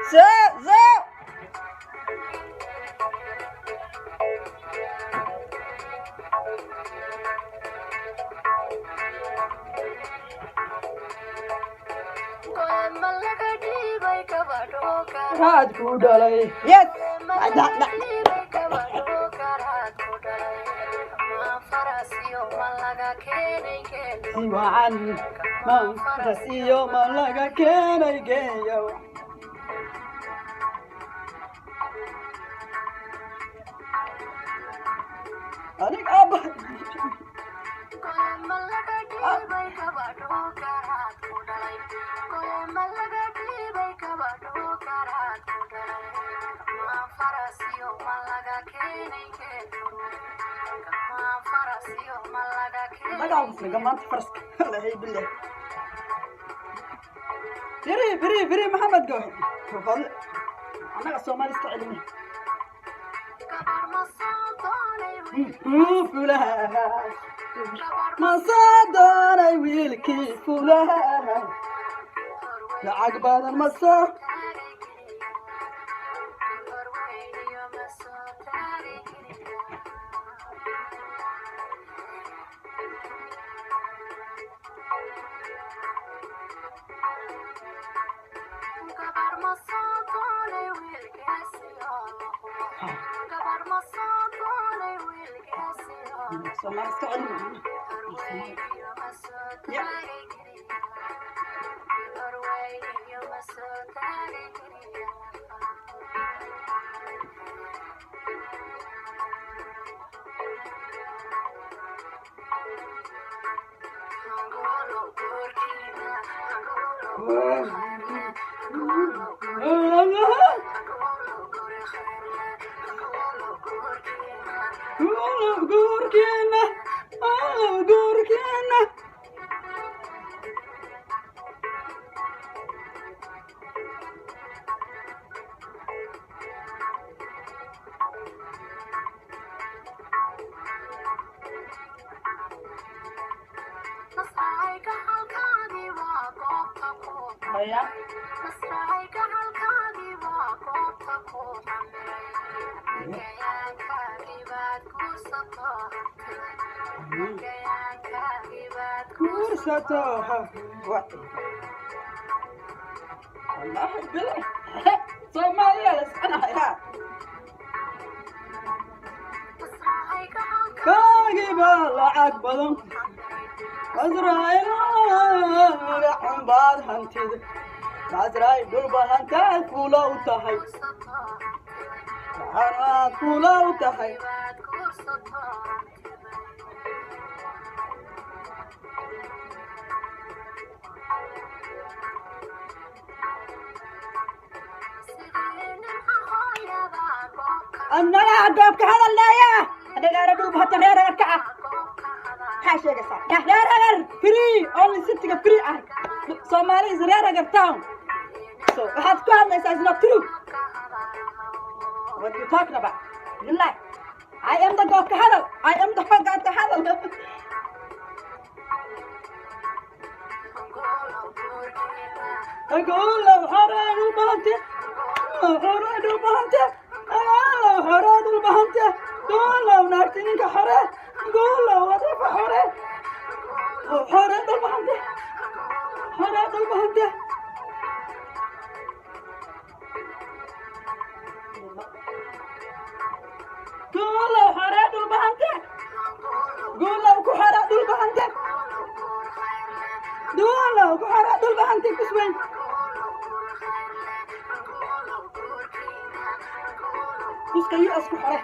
So so raad ku dhalay. Yes. Si wacan rasiyo ma laga keenay geeyo. Aniga aabba. Magaca musliga maanta faraska, wallahi billah. Biri biri biri Maxamed Gooxe. Annaga Soomaali iska celina. Fulaha ma soo doonay wiilkii fulaha, lacag badan ma soo. Soomaali iska celina. Ya. Guurkeena, guurkeena. Haya. Guursato. Wallahi billah, Soomaaliya la iscunaya. Kaagiba lacag badan Azraa'il baad hantida Azraa'il dhulba hantaad kula u tahay, waxaanaad kula u tahay. Annagaa goobka hadalnaya, anagaana dhulba hata reer agarka ah. Maxaa sheegaysaa? Reer Agar free only cityga free ah. Soomaali is reer Agar town. So waxaad ku hadlaysaa is not true. What you talking about? You lie. I am the goobka hadal. I am the goobka hadal. Agolow xoreen u bahante, xoreen u bahante, agolow xoreen u bahante, golow naagti ninka xore, golow wadafa xore, xoreen dhul bahante, xoreen dhul bahante. Golow xoreen dhul bahante, golow ku xore dhul bahante, golow ku xore dhul bahante kusweyn. Kuska US ku xore.